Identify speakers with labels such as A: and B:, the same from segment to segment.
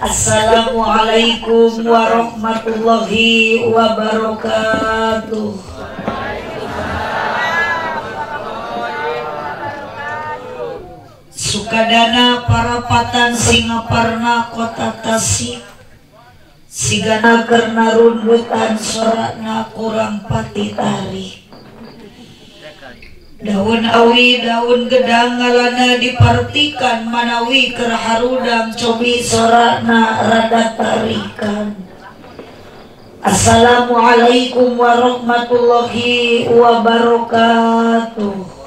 A: Assalamualaikum warahmatullahi wabarakatuh. Sukadana parapatan Singaparna Kota Tasik, sigana karena rundutan sorakna kurang pati tarik. Daun awi daun gedang ngalana dipartikan manawi keur harudang cobi sorakna rada tarikan. Assalamualaikum warahmatullahi wabarakatuh.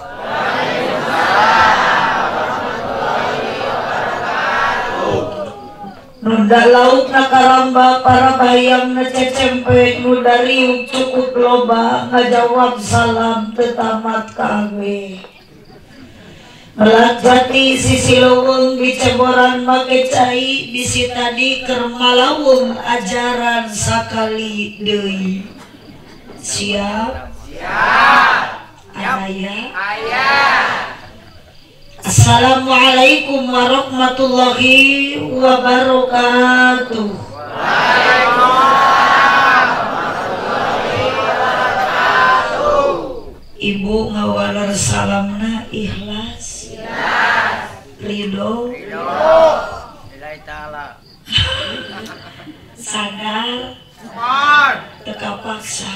A: Nunda lauk na karamba para bayang na cecempe nu dariuk cukup loba ngajawab salam tetamat kawe. Melat jati sisi leuweung diceboran make cai bisi tadi keur malawung ajaran sakali deui. Siap?
B: Siap.
A: Aya?
B: Aya.
A: Assalamualaikum warahmatullahi wabarakatuh.
B: Waalaikumsalam warahmatullahi wabarakatuh.
A: Ibu ngawaler salamna ikhlas, ridho,
B: lillahi ta'ala,
A: sadar, teu kapaksa.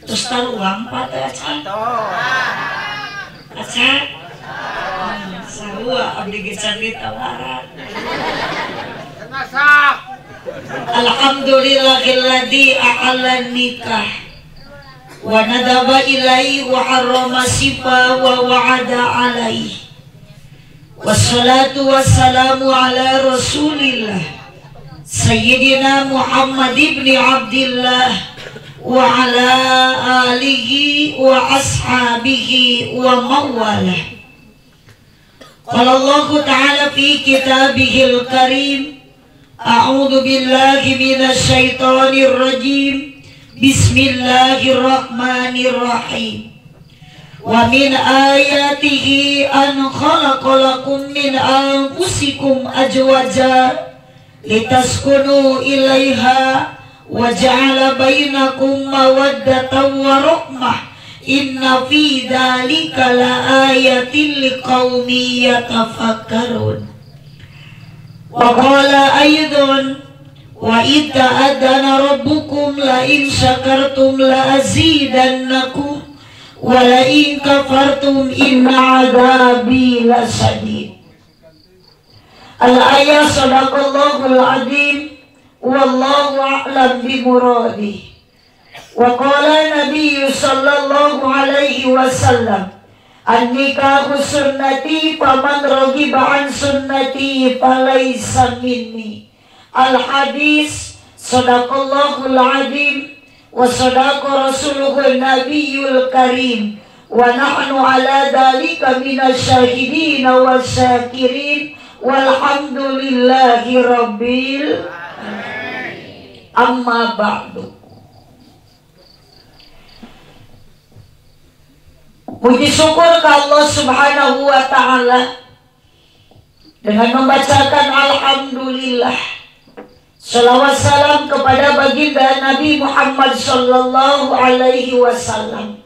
A: Terus taruang pak teh acan. Acan. Sarua abdi ge can ditawaran. Alhamdulillahilladzi a'ala nikah wa nadaba ilaihi wa harrama sifa wa wa'ada alaihi. Wassalatu wassalamu ala rasulillah Sayyidina Muhammad ibn Abdillah wa ala alihi wa ashabihi wa mawalah. Qala Allahu ta'ala fi kitabihil karim, a'udzu billahi minasy syaithanir rajim, bismillahirrahmanirrahim. Wa min ayatihi an khalaqalakum min anfusikum azwaja litaskunu ilaiha wa ja'ala bainakum mawaddatan wa rahmah, inna fi dzalika laayatin liqaumin yatafakkarun. Wa qala aidan wa idh ta'adzana rabbukum la in syakartum la azidannakum wa la in kafartum inna 'adzabi lasyadid. Al-ayah sadaqallahul azim. Wallahu a'lam bimuradi. Wa qala nabiyyu sallallahu alaihi wasallam, an-nikahu sunnati faman raghiba an sunnati falaysa minni. Al-hadis sadaqallahul azim wa sadaqa rasuluhul nabiyyul karim wa nahnu ala dhalika minasyahidin wasyakirin walhamdulillahi rabbil. Amma ba'du. Puji syukur ke Allah Subhanahu wa ta'ala dengan membacakan alhamdulillah. Salawat salam kepada baginda Nabi Muhammad sallallahu alaihi wasallam.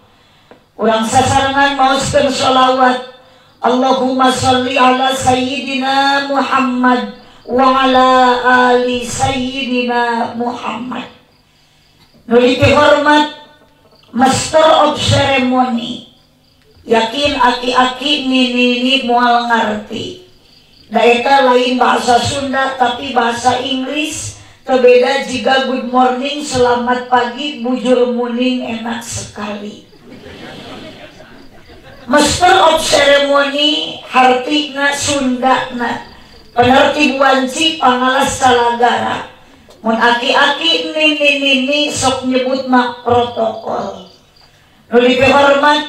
A: Urang sasarengan maoskeun sholawat, Allahumma sholli ala sayyidina Muhammad wa ala ali sayyidina Muhammad. Nuli hormat Master of Ceremony, yakin aki-aki nini-nini moal ngarti. Da eta lain bahasa Sunda tapi bahasa Inggris, terbeda jika good morning, selamat pagi, bujur muning, enak sekali. Master of Ceremony hartina Sunda na penertib wanci pangalas salagara. Mun aki-aki nini-nini sok nyebut mak protokol. Nu dipihormat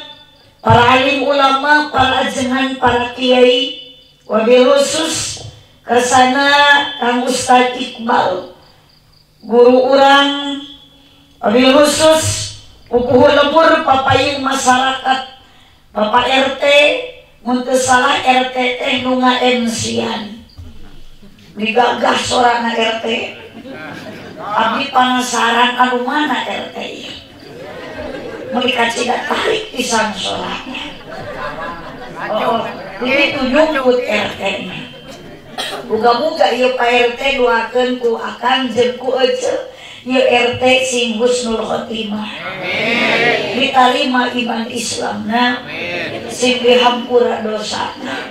A: para alim ulama, para ajengan, para kiai, wabil khusus kersana Kang Ustad Iqbal, guru urang, wabil khusus pupuhu lembur papayung masyarakat, Bapak RT, Mun teu salah RT teh nu nga-MC-an. Digagah sorana RT. Abdi panasaran anu mana RT ieu. Meuni kacida tarik pisan sorana. Oh, ini tunjukut RT mah. Muga-muga ieu Pak RT doakeun ku akang jeung ku ece. Ieu RT sing husnul khotimah. Amin. Ditarima iman Islamna. Amin. Sing dihampura dosana.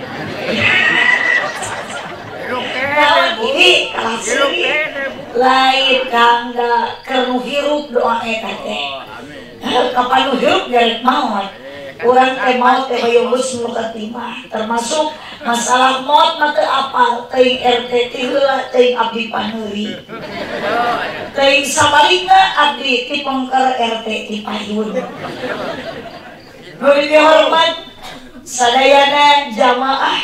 A: Naon ini kalah seuri lain kang da keur nu hirup doa eta teh. Kapan nu hirup jarek maot. Urang teh maot teh hoyong husnul khotimah. Termasuk masalah maot mah teu apal, teuing RT ti heula teuing abdi paneuri. Teuing sabalikna abdi ti pengker RT ti payun. Nu dihormat sadayana jamaah,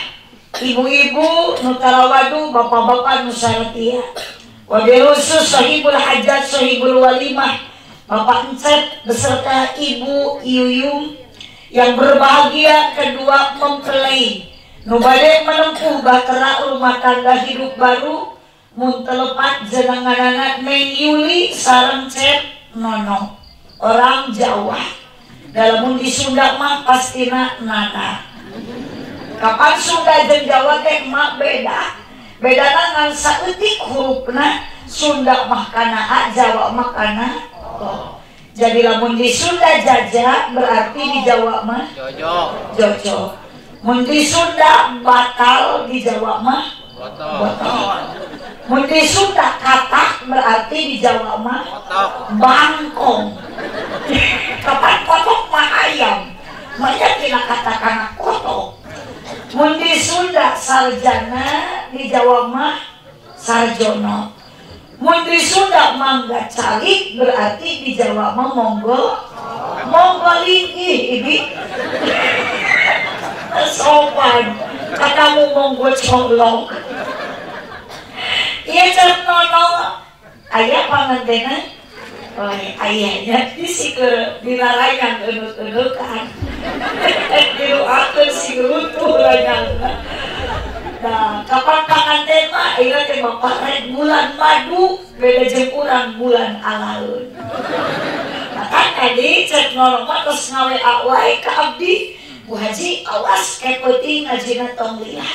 A: ibu-ibu nu tarawadu, bapak-bapak nu sartia. Wabil khusus sahibul hajat, sahibul walimah, Bapak Encep beserta Ibu Yuyung yang berbahagia kedua mempelai nu bade menempuh bahtera rumah tangga hidup baru mun telepat jenenganana Meng Yuli sareng Cep Nono orang Jawa. Dalam di Sunda mah pastina nana. Kapan Sunda jeung Jawa teh mah beda. Bedana ngan saeutik hurufna, Sunda mah kana A, Jawa mah kana O. Jadi lamun di Sunda jaja berarti di Jawa mah jojo. Jojo. Mun di Sunda batal di Jawa mah botol. Mun di Sunda katak berarti di Jawa mah bangkong. Kapan kotok mah ayam. Maya tina kata kana kotok. Mun di Sunda sarjana di Jawa mah sarjono. Mun di Sunda mangga calik berarti di Jawa mah monggo monggo linggih ibi. Sopan katamu monggo colok. Iya Cep Nono aya pangantena. Oh, ayahnya bisi ke dilarayang eunut-eunutan. Diruakeun si runtuh layangna. Nah, kapan panganten mah ieu teh bapak rek bulan madu beda jeung urang bulan alaun. Nah, kan tadi Cep Nono mah tos ngawe-a wae ka abdi. Bu Haji awas ke peuting ngajina tong lila.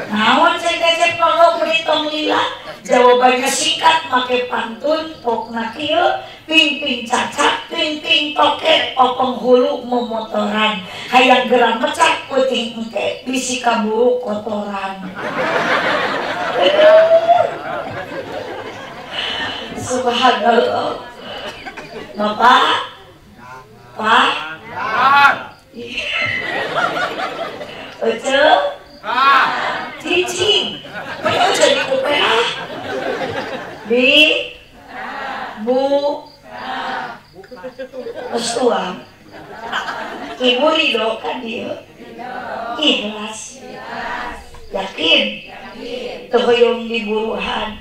A: Naon cek Cep Nono meuni tong lila? Jawabannya singkat make pantun pokna kieu ping-ping cacak ping-ping toket openg hulu momotoran hayang gerang mecak peuting engke bisi kaburu kotoran. Subhanallah. Bapak, Pak, Ece, cicing, mana jadi kupera? Bi, Bu, Estua, Ibu ridho kan dia, ikhlas, yakin, teu hoyong diburuhan.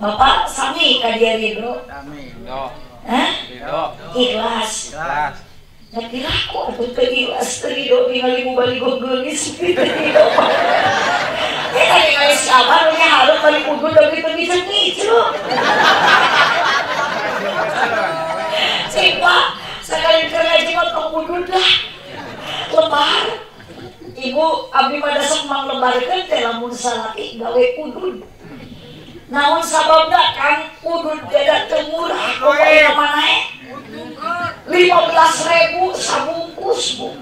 A: Bapak sami ka dia ridho, hah? Ikhlas. Ngerti aku atuh teu ikhlas teu ridho ningali mubalighah geulis teu ridho. Eta ningali si abah nu nyahareup balik udud tapi teu ngiceng-ngiceng. Cing Pak, sakali keur ngaji mah tong udud lah. Lebar. Ibu abdi mah dasep manglebarkeun teh lamun salaki gawe udud. Naon sababna Kang udud beda teu murah pokokna mah naek. 15.000 sabungkus bu.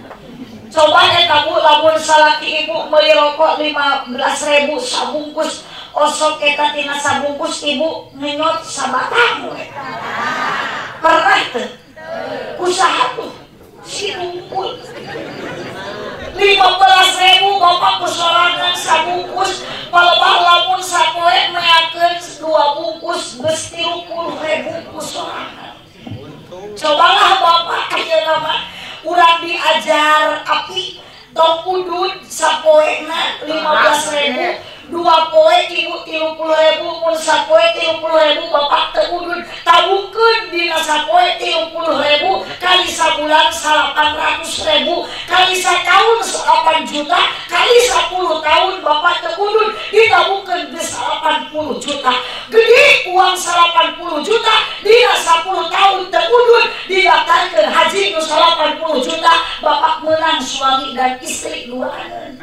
A: Coba eta bu lamun salaki ibu meuli rokok 15.000 sabungkus, osok eta tina sabungkus ibu ngenyot sabatang we. Pernah teu? Usaha tuh si ngumpul 15.000 bapak kusorangan sabungkus, palebah lamun sapoe meakeun 2 bungkus geus 30.000 kusorangan. Cobalah bapak ayeuna mah urang diajar api tong udud sapoena 15.000 2 poe ibu 30.000 mun sapoe 30.000 bapak teu udud tabungkeun dina sapoe 30.000 kali sabulan 800.000 kali sataun 8 juta kali 10 tahun bapak teu udud ditabungkeun geus 80 juta. Gede uang 80 juta dina 10 tahun teu udud didaftarkeun haji nu 80 juta bapak menang suami dan istri duaan.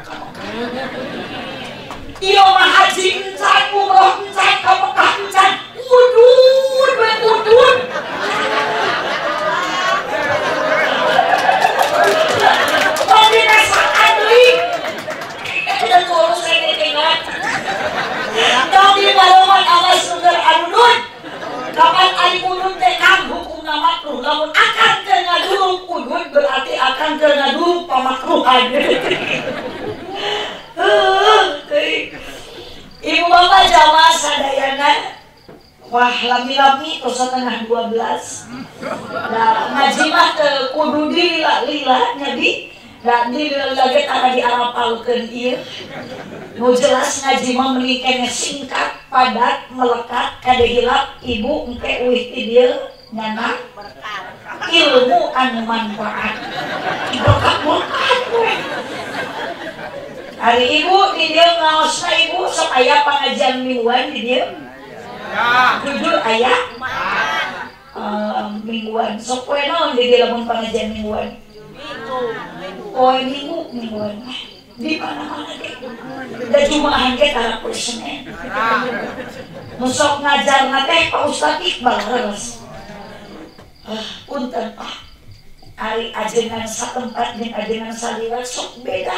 A: Iyo mah haji encan, umroh encan, ka Mekah encan, udud we udud. Tapi rasaan deui. Eta ngurus rekengan. Tapi baloman awas sugar adudud. Kapan ari udud teh kang hukumna makruh, lamun akan teu ngadurung udud berarti akan teu ngadurung pamakruhan. Ibu bapak jamaah sadayana, wah lami-lami tos 11:30. Nah, ngaji mah teu kudu dilila-lila nya di. Da dilila ge tara diarapalkeun ieu. Nu jelas ngaji mah meuni keneh singkat, padat, melekat, kade hilap ibu engke uih ti dieu nyana ilmu anu manfaat. Berkat-berkat we. Hari ibu di dieu ngaosna ibu sok aya pangajian mingguan di dieu. Jujur aya mingguan sok poe naon di dieu lamun pangajian mingguan? Poe minggu mingguan. Di mana-mana ge. Da jumaahan ge tara poe Senin. Nu sok ngajarna teh Pak Ustad Iqbal leres. Punten Pak. Ari ajengan satempat jeung ajengan salila sok beda.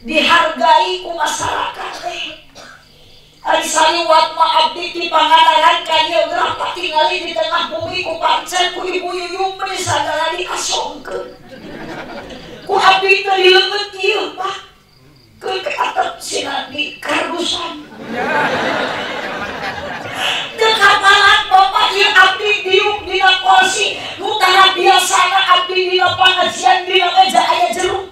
A: Dihargai ku masyarakat teh. Ari saliwat mah abdi di Pangandaran ka dieu gerah patingali di tengah bumi ku pancen ku ibu Yuyung meuni sagala diasongkeun. Ku abdi teh dileungeut ieu Pak. Keun ke atep sina di kardusan. Teu kapalan bapak ieu abdi diuk dina kursi nu tara biasana abdi dina pangajian dina meja aya jeruk.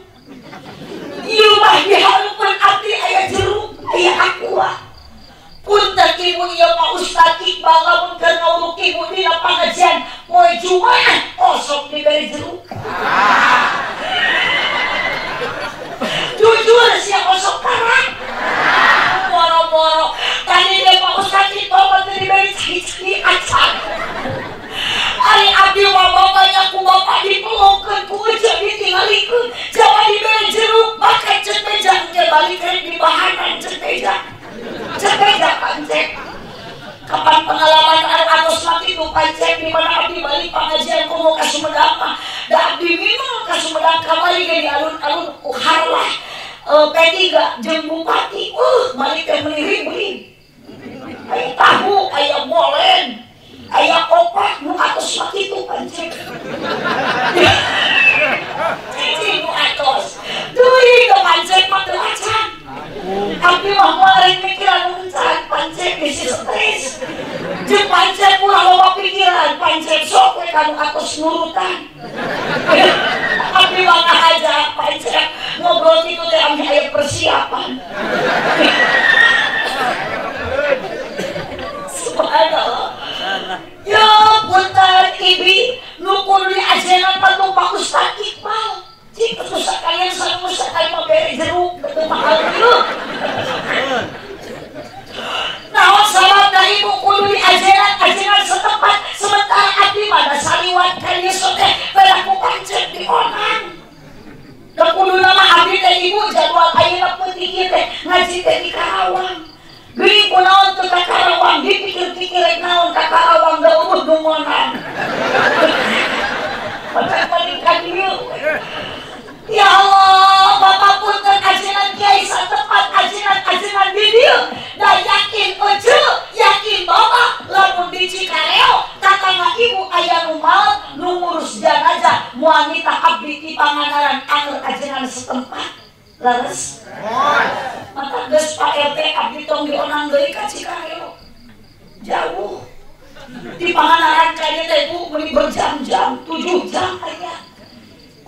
A: Ieu mah dihareupeun abdi aya jeruk, aya aqua. Punten ibu ieu Pak Ustad Iqbal lamun keur ngawuruk ibu dina pangajian poe Jumaah osok diberi jeruk. Jujur sia osok karak. Moro-moro tadi dia Pak Ustad Iqbal mah teu diberi cai-cai acan. Ari abdi mah bapaknya ku bapak dipelongkeun ku ece ditingalikeun jawa diberi jeruk makan ceuk meja engke balikeun di bahanan ceuk meja. Ceuk meja pancek. Kapan pengalaman atos mati tu pancek di mana abdi balik pangajian komo ka Sumedang mah da abdi minum ka Sumedang kamari ge di alun-alun ku harlah P3 jeung bupati balik teh meuni ribut. Aya tahu aya molen aya opat nu atos mah kitu pancek. Cicing nu atos. Deui da pancek mah teu acan. Abdi mah moal rek mikiran nu encan pancek bisi stres. Jeung pancek ulah loba pikiran, pancek sok we ka nu atos nurutan. Abdi mah ngahaja pancek ngobrol kitu teh abdi aya persiapan. Subhanallah. Ya punten ibi nu kudu diajenan patung Pak Ustad Iqbal. Cik susah kalian sareng sakali mah bere jeruk teu mahal kieu. Naon sababna ibu kudu diajenan ajenan setempat sementara abdi mah da saliwat ka dieu teh pedah ku pancet di onang. Da kuduna mah abdi teh ibu jadwal ayeuna peuting ieu teh ngaji teh di Karawang. Geuning kunaon teu ka Karawang dipikir-pikir rek naon ka Karawang da eueuh nu ngonang. Bapak paling ka dieu. Ya Allah, bapak punten ajengan kiai satempat ajengan-ajengan di dieu. Da yakin ece, yakin bapak lamun di Cikareo tatangga ibu aya nu maot nu ngurus jenazah moal nitah abdi ti Pangandaran anger ajengan setempat. Leres? Maka geus Pak RT abdi tong dionang deui ka Cikareo. Jauh. Di Pangandaran ka dieu teh Bu meuni berjam-jam, 7 jam aya.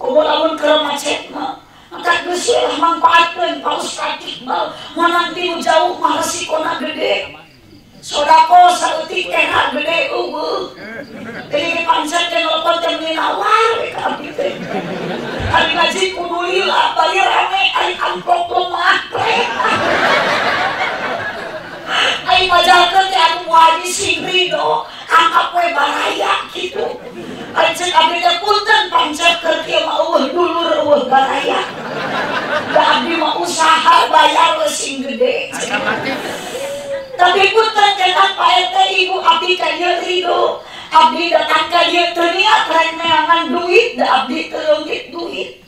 A: Komo lamun keur macet mah maka geus lah mangpaatkeun Pak Ustad Iqbal mun nanti nu jauh mah resikona gede. Sodako saeutik teh gede eueuh. Jadi pancet teh nelpon teh minawar we ka abdi teh. Ari ngaji kudu lila bari rame ari amplop lemah rek. Ari majalkeun teh anu haji sing ridho, angkap we baraya kitu. Ari ceuk abdi teh punten pancet keur kieu mah eueuh dulur eueuh baraya. Da abdi mah usaha bayar we sing gede. Tapi punten cenah Pak RT ibu abdi ka dieu ridho. Abdi datang ka dieu teu niat rek neangan duit, da abdi teu leungit duit.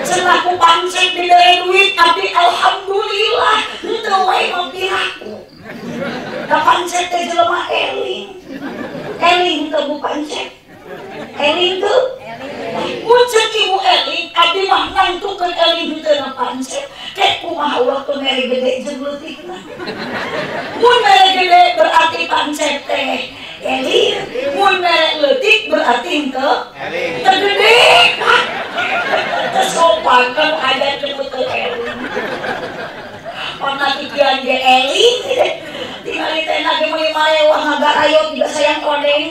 A: Cenah ku pancet dibere duit, abdi alhamdulillah henteu wae mah piraku. Da pancet teh jelema eling. Eling teu bu pancet. Eling teu? Mun ceuk ibu eling, abdi mah nangtukeun eling henteu na pancet. Kek kumaha waktu mere gede jeung leutikna. Mun mere gede berarti pancet teh eling, mun mere leutik berarti henteu eling. Teu gede. Teu sopan kan ada teu eling. Pernah pikiran ge eling, tingali teh nage meuli marewah ngagarayot juga sayang odeng.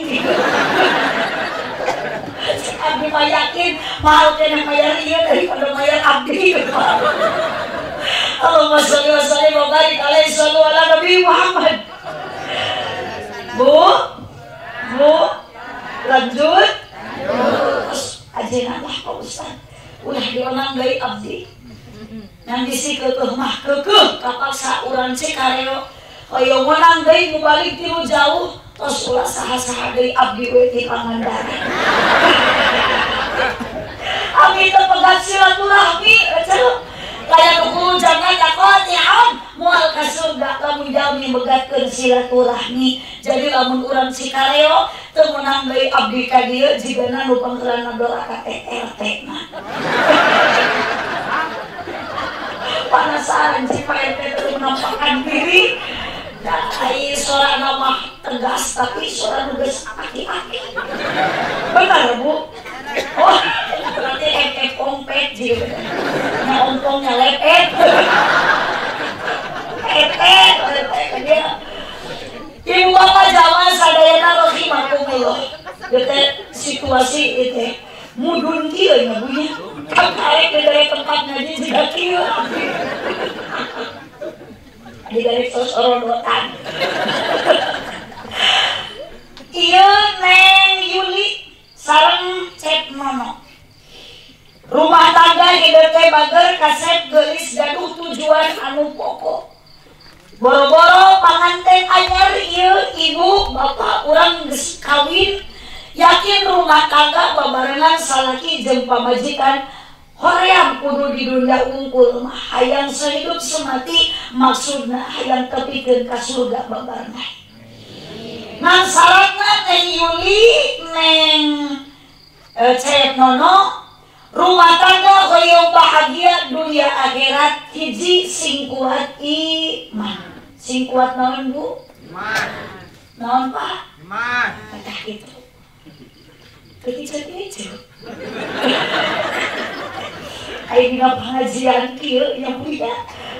A: Abdi mah yakin mahal keneh mayar ieu daripada mayar abdi. Allahumma sholli wa sallim wa barik alaihi sallu ala Nabi Muhammad. Bu, Bu, lanjut. Terus ajeuna lah Pak Ustad. Ulah dionang deui abdi. Ngan bisi keukeuh mah keukeuh kapaksa urang Cikareo. Hoyong menang deui nu balik tilu jauh. Tos ulah saha-saha deui abdi we di Pangandaran. Abdi teu pegat silaturahmi cenah. Kaya nu kudu jangan yaqati'un moal ka surga lamun jalmi megatkeun silaturahmi. Jadi lamun urang Cikareo teu meunang deui abdi ka dieu jigana nu pangkeranna doraka teh RT mah. Panasaran si Pak RT teu menampakkan diri. Da ai sorana mah tegas tapi sorana geus aki-aki. Benar Bu? Oh, berarti FF ompet jieu. Nya ompongnya lepet. Lepet, lepet dia. Ibu bapak jamaah sadayana rahimakumullah. Ieu teh situasi ieu teh mudun kieu nya Bu nya. Kan karek dari tempat ngaji jiga kieu. Di dari sosorodotan. Ieu Neng Yuli sareng Cep Nono. Rumah tangga hidup teh bager kasep geulis gaduh tujuan anu pokok. Boro-boro panganten anyar ieu ibu bapak urang geus kawin yakin rumah tangga babarengan salaki jeung pamajikan hoream kudu di dunia unggul mah hayang sehidup semati maksudna hayang tepikeun ka surga babarengan. Ngan syaratna Neng Yuli Neng Cep Nono rumah tangga hoyong bahagia dunia akhirat hiji sing kuat iman. Sing kuat naon Bu?
B: Iman.
A: Naon Pak?
B: Iman.
A: Tah kitu. Kecil-kecil. Ayo dina pengajian kieu yang punya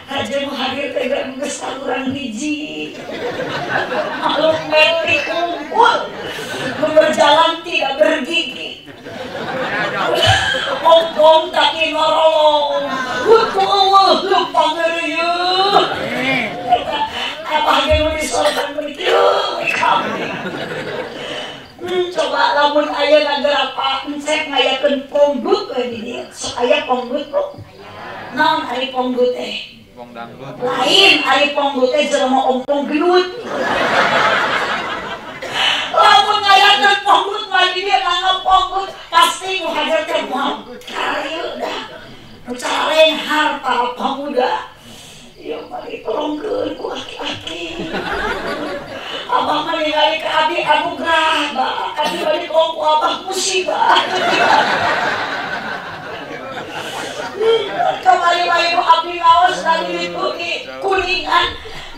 A: haja nu hadir teh geus saluran hiji. Makhluk metrik unggul, berjalan tidak bergigi. Ompong tapi ngorolong. Kutu eueuh leumpang ngeureuyeuh. Apa ge nu disorban meuni kieu we kabeh. Coba lamun aya ngagerapa encek ngayakeun pongdut we di dieu. Sok aya pongdut Bu? Naon ari pongdut teh?
C: Pong dangdut.
A: Lain ari pongdut teh jelema ompong gendut. Lamun ngayakeun pongdut mah di dieu nganggep pongdut pasti nu hajar teh moal kareu dah. Nu calenghar para pemuda. Ieu mah ditolongkeun ku aki-aki. Abah mah ningali ka abdi anugerah, bah. Abdi balik ku abah musibah. Kamari mah ibu abdi ngaos dari itu di Kuningan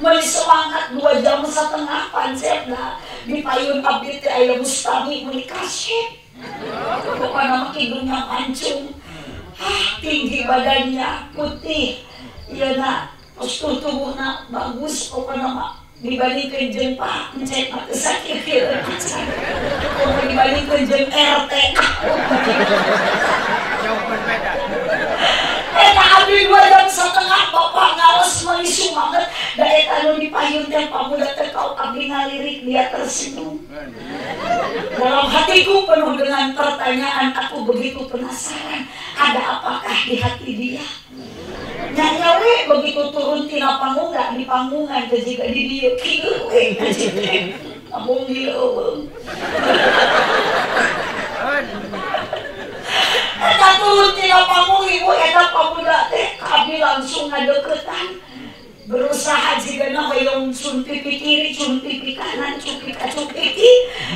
A: meuli semangat 2,5 jam pancetna di payun abdi teh aya Bustami meuli kasep. Pokona mah hidungnya mancung. Tinggi badannya putih. Ieu na postur tubuhna bagus pokona mah Dibandingkeun jeung Pak Encek mah teu sakieu acan. Komo dibandingkeun jeung RT.
B: Jauh berbeda.
A: Eta abdi 2,5 jam bapak ngaos meuli sumanget da eta nu dipayun teh pamuda teh kau abdi ngalirik dia tersenyum. Dalam hatiku penuh dengan pertanyaan, aku begitu penasaran ada apakah di hati dia. Nya we begitu turun tina panggung di panggungan teh jiga di dieu kieu we abong di leuweung. Eta turun tina panggung ibu eta pamuda teh abdi langsung ngadeukeutan. Berusaha jigana hoyong sun pipi kiri, sun pipi kanan, cupi ka cupi.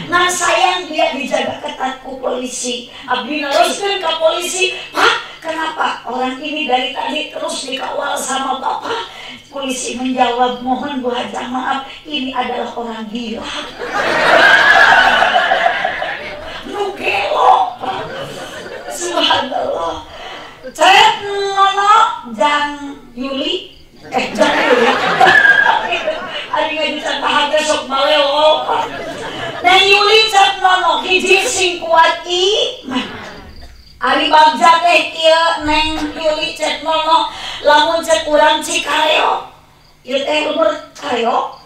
A: Nah sayang dia dijaga ketat ku polisi. Abdi naroskeun ka polisi, "Pak, kenapa orang ini dari tadi terus dikawal sama bapak?" Polisi menjawab, "Mohon Bu Hajah maaf, ini adalah orang gila." Nu gelo. Subhanallah. Cek nono jang Yuli. Jangan Yuli. Ari ngaji can bahagia sok baleo. Neng Yuli cek nono hiji sing kuat iman. Ari bagja teh kieu Neng Yuli cek nono lamun cek urang Cikareo. Ieu teh umur Kareo?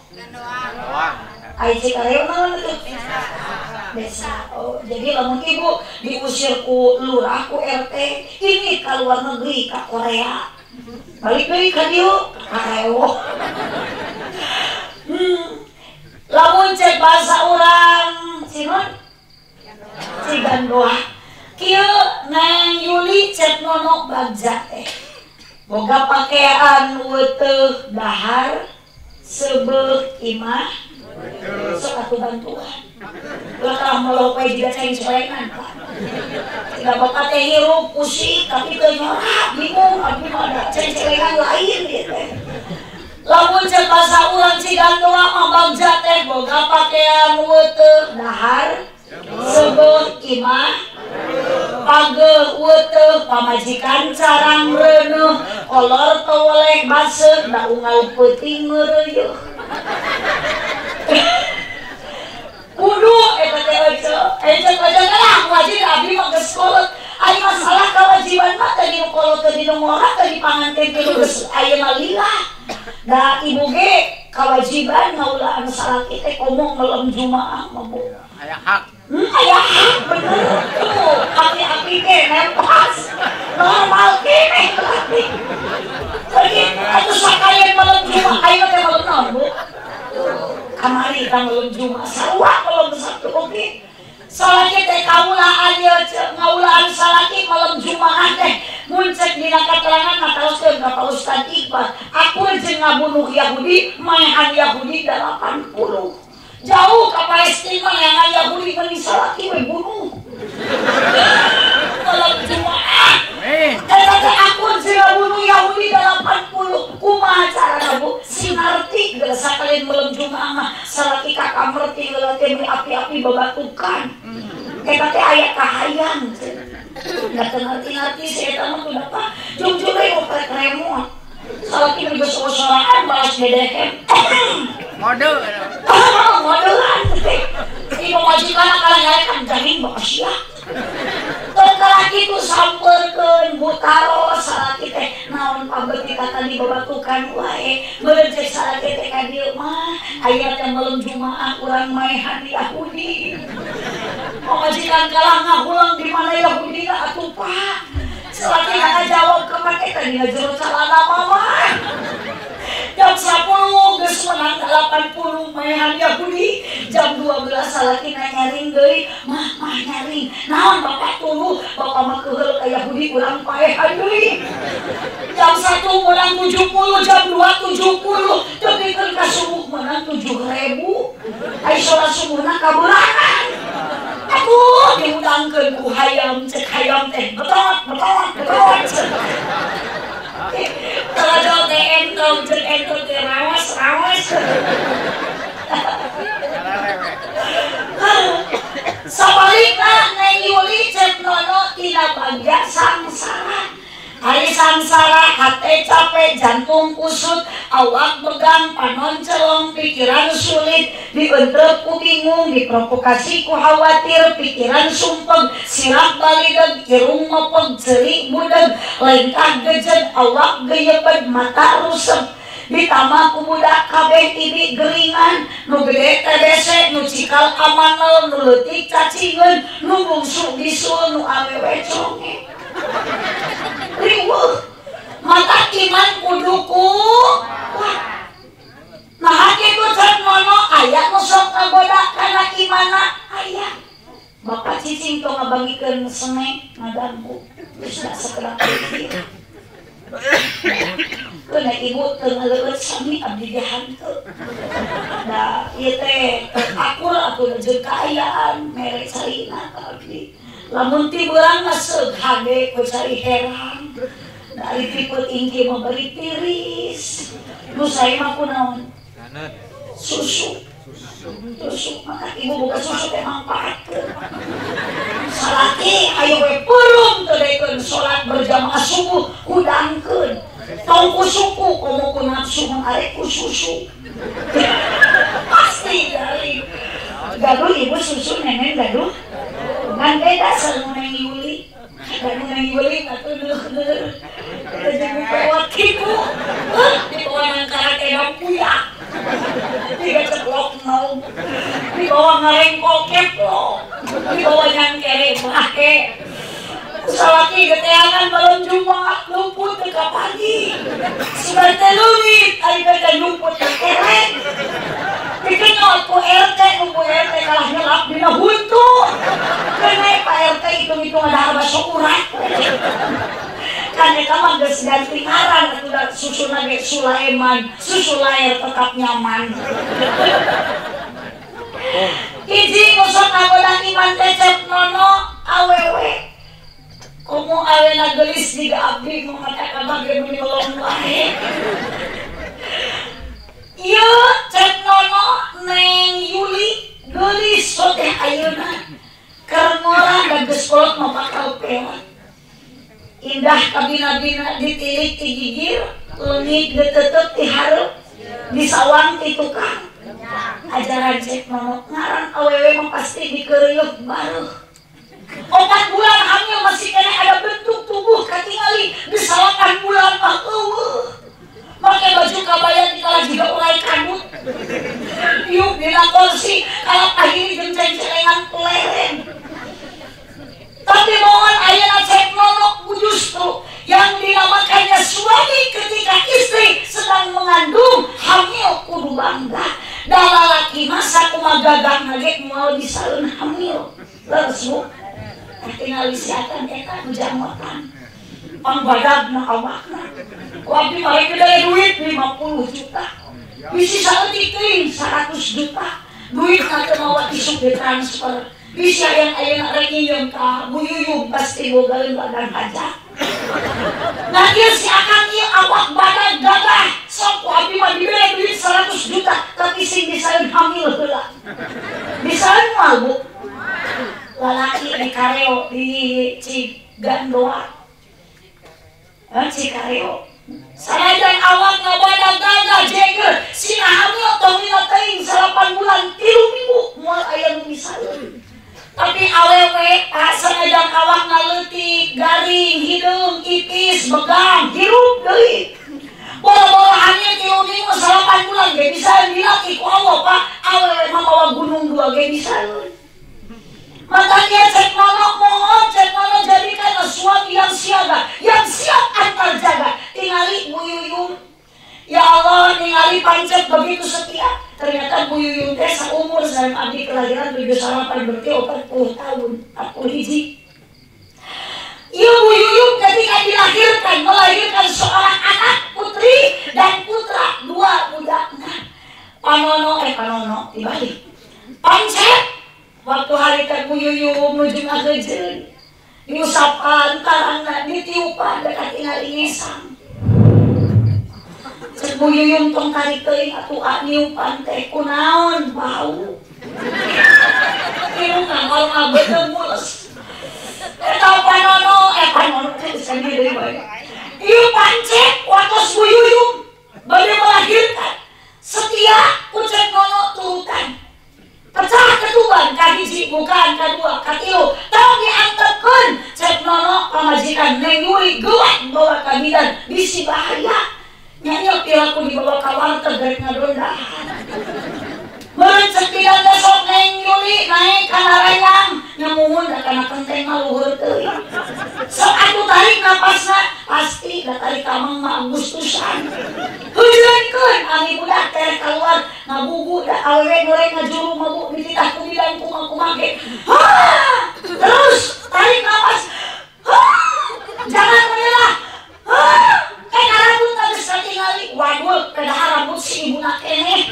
A: Ai Cikareo naon itu? Desa. Oh, jadi lamun ibu diusir ku lurah ku RT, ini ka luar negeri ka Korea. Balik deui ka dieu Kareo. Lamun cek bahasa urang Cinon? Cigandoa. Kieu Neng Yuli cek nono bagja teh. Boga pakaian weteuh dahar sebeuh imah sok atuh bantuan. Ulah kalah melopai jiga cai sorengan Pak. Jika bapak teh hirup usik tapi teu nyorak bingung abdi mah da cai celengan lain gitu. Lamun cek bahasa urang Cigandoa mah bagja teh boga pakaian weteuh dahar sebeuh imah pageuh weteuh pamajikan carang reuneuh kolor teweleh baseuh da unggal peuting ngeureuyeuh. Kudu eta teh ece ece lah wajib abdi mah geus kolot. Ari masalah kewajiban mah teh dinu kolot teh dinu ngora teh dipanganten teh geus ayeuna lila. Da ibu ge kewajiban ngaulah anu salaki teh komo melem jumaah mah Bu.
B: Aya hak.
A: Aya hak bener tuh. Api-api ge nempas. Normal keneh berarti. Jadi atuh sakalian melem jumaah ayeuna teh melem naon Bu? Kamari ka melem jumaah sarua melem Sabtu oge. Salaki teh kaulaan ieu ngaulaan salaki melem jumaah teh mun cek dina katerangan mataroskeun ka Pak Ustad Iqbal. Aku jeung ngabunuh Yahudi, maehan Yahudi 80. Jauh ka Palestina yang Yahudi meni salaki we bunuh. Melem jumaah. Eta teh aku jeung ngabunuh Yahudi 80. Kumaha carana Bu? Si ngarti geus sakalian melem jumaah mah salaki ka kamar ti heula teh meuni api-api babatukan. Eta teh aya kahayang. Da teu ngarti-ngarti si eta mah kudu apa? Jung-jung we oprek remote. Salaki geus sosoran balas BDM.
B: Mode.
A: Modelan teh. Ieu majikan kalah nyarekan jamin bapak sia. Laki tu sampeurkeun butaro salaki teh naon pabeuti tadi babatukan wae meureun cek salaki teh ka dieu mah aya teh melem jumaah urang maehan Yahudi. Pamajikan kalah ngahulang di mana Yahudi na atuh Pak. Salaki ngajawab ka make teh dina jero calana mama. Jam 10 geus menang 80 maehan Yahudi. Jam 12 salaki nyaring deui, mah mah nyaring. Naon bapak tuluh, bapak mah keuheul ka Yahudi urang paehan deui. Jam 1 menang 70, jam 2 70, tepikeun ka subuh menang 7.000. Ai salat subuhna kabeuranan. Aduh, diundangkeun ku hayam, cek hayam teh betot betot betot. Kalau teh entong, cek entong teh rawas rawas. Sabalikna Neng Yuli cek nono tina bagja sangsara. Ari sangsara, hate capek, jantung kusut, awak begang, panon celong, pikiran sulit, diuntrep ku bingung, diprovokasi ku khawatir, pikiran sumpeg, sirah balideg, irung mepeg, cerik budeg, lengkah gejeg, awak geyepeg, mata rusep, ditambah ku budak kabeh tibi geringan, nu gede TBC, nu cikal amanel, nu leutik cacingeun, nu bungsu bisul, nu awewe conge. Riweuh mata iman kudu kuat. Nah kitu cek nono aya nu sok ngagoda kana imana aya. Bapak cicing tong ngabangikeun sene ngaganggu geus da sakedap pikir. Keuna ibu teu ngaleueut sami abdi ge hanteu. Da ieu teh akur atuh jeung kaayaan mere carina ka abdi. Lamun ti beurang mah seug hade ku cari herang. Dari tipe ingki mah beri tiris. Nu saya mah kunaon? Susu. Susu maka ibu buka susu teh mangpaatkeun. Salaki ayo we peureum teu daekeun salat berjamaah subuh hudangkeun. Tong ku suku komo ku nafsu mah arek ku susu. Pasti dari gaduh ibu susu nenek gaduh. Ngan beda sareng Neng Yuli. Gaduh Neng Yuli atuh neuh-neuh. Teu pewat kitu. Dibawa nang karate puya. Tiga ceplok nong. Dibawa ngarengkok keplok. Dibawa nyangkere bahe. Salaki geteangan malam Jumat lumput teu ka pagi. Sugan teh leungit ari teh lumput teh kerek. Dikenyot ku RT, ku RT kalah nyelap dina huntu. Kene Pak RT hitung-hitung ada bakso urat. Kan eta mah geus ganti ngaran atuh da susuna ge Sulaiman, susu lair tetap nyaman. Hiji nu sok ngagoda iman teh cek nono awewe. Komo awena gelis jiga abdi mau mata abah ge meni melong wae. Ieu cek nono Neng Yuli geulis teh ayeuna. Keur ngora da geus kolot mah bakal pewat. Indah kabina-bina ditilik ti gigir, leungit geuteuteuk ti hareup, disawang ti tukang. Ajaran cek nono ngaran awewe mah pasti dikeureuh bareuh. 4 bulan hamil masih kena ada bentuk tubuh katingali di 8 bulan mah eueuh. Make baju kabaya dikala jiga urai kadut. Yuk dina kursi kalap akhiri jeung cengcelengan keleren. Tapi mohon ayeuna cek nono justru yang dinamakannya suami ketika istri sedang mengandung hamil kudu bangga. Da lalaki masa kumaha gagah ge moal bisaeun hamil. Leres Bu. Tinggal siatan eta nu jangotan. Pangbadagna awakna. Ku abdi mah rek gede duit 50 juta. Bisi saeutik teuing 100 juta. Duitna teu mawa isuk ditransfer. Bisi aya ayeuna rek nginjem ka Bu Yuyung pasti bogaeun ladang hajat. Nah ieu si akang ieu awak badag gagah. Sok ku abdi mah dibere duit 100 juta tapi sing bisaeun hamil heula. Bisaeun moal Bu? Lalaki di Kareo di Cigandoa, Cikareo. Sanajan awak ngabadag gagah jeger, sina hamil tong dina teuing 8 bulan 3 minggu moal aya nu misaeun. Tapi awewe sanajan awak ngaleutik, garing, hideung, ipis, begang, hirup deui. Boro-boro hamil 3 minggu 8 bulan ge misaeun dilaki ku Allah Pak, awewe mah mawa gunung dua ge misaeun. Makanya cek nono mohon cek nono jadikanlah suami yang siaga, yang siap antar jaga. Tingali Bu Yuyung, ya Allah ningali pancet begitu setia. Ternyata Bu Yuyung teh saumur sareng abdi kelahiran 78 berarti 40 tahun, 40 hiji. Ieu Bu Yuyung ketika dilahirkan melahirkan seorang anak putri dan putra dua budakna. Panono panono dibalik. Pancet waktu hari teh Bu Yuyung nuju ngagejeun diusapan karangna ditiupan dekat tingali ngesang. Cek Bu Yuyung tong tarik teuing atuh niupan teh kunaon bau. Irungna kalau beuteuh mules. Eta panono panono teh sendiri bae. Ieu pancet watos buyuyum bade melahirkan. Setia ku Cek Nono turutan. Pecah ketuban kahiji bukan kadua katilu tong diantepkeun Cek Nono pamajikan Neng Yuli geuat bawa ka bidan bisi bahaya. Nya piraku dibawa ka warteg rek ngadondahan. Meureun cek bidan teh sok Neng Yuli naek kana rayang nyamuhun da kana kenteng mah luhur teuing. Sok atuh tarik napasna pasti da tarik kamang mah Agustusan. Hujeunkeun ami budak teh keluar ngabugu da awewe goreng ngajuru mabuk dititah ku bidan kumaha-kumaha ge. Terus tarik napas. Jangan menyerah. Rambut geus katingali waduh padahal rambut si ibuna keneh.